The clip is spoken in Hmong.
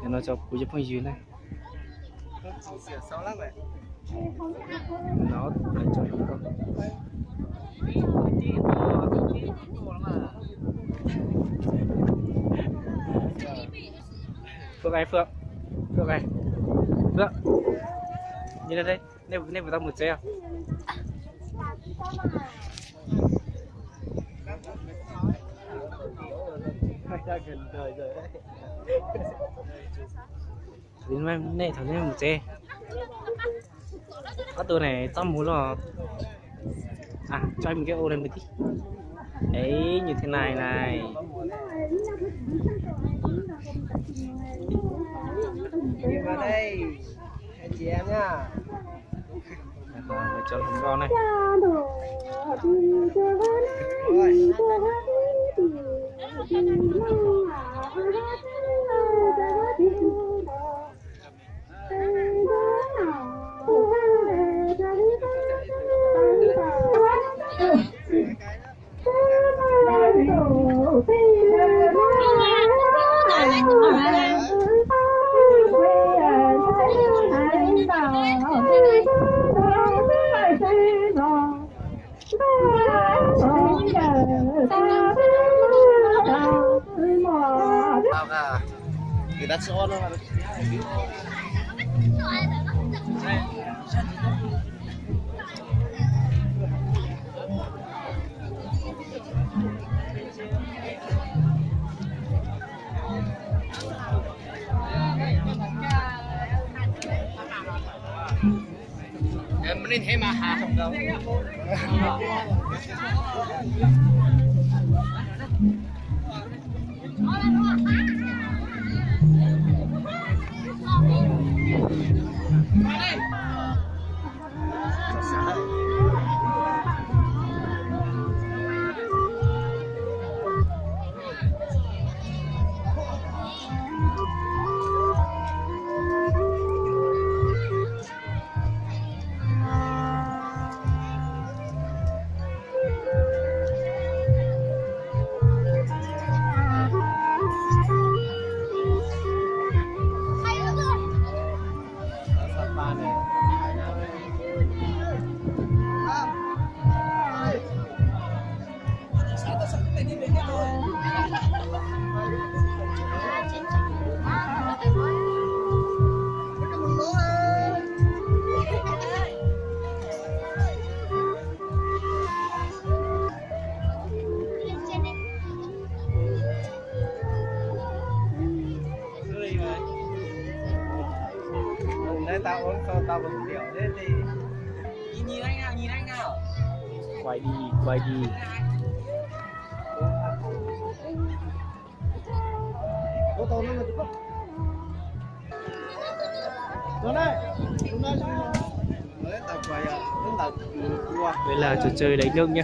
Nim no tso kuv cov phooj ywg na. No, Phước ơi, Phước. Phước ơi. Phước. Nhìn ra đây. Neb, neb puas tau mus tsev os? Thaum nej, thaum nej mus tsev, ob tug ne txhob mus los. Tso ib mus kev ua li mus tib. Ej, nyuj thiab nai nai. Cov hluas nkauj na. Quay đi, quay đi. Đây là trò chơi đánh nước nhé.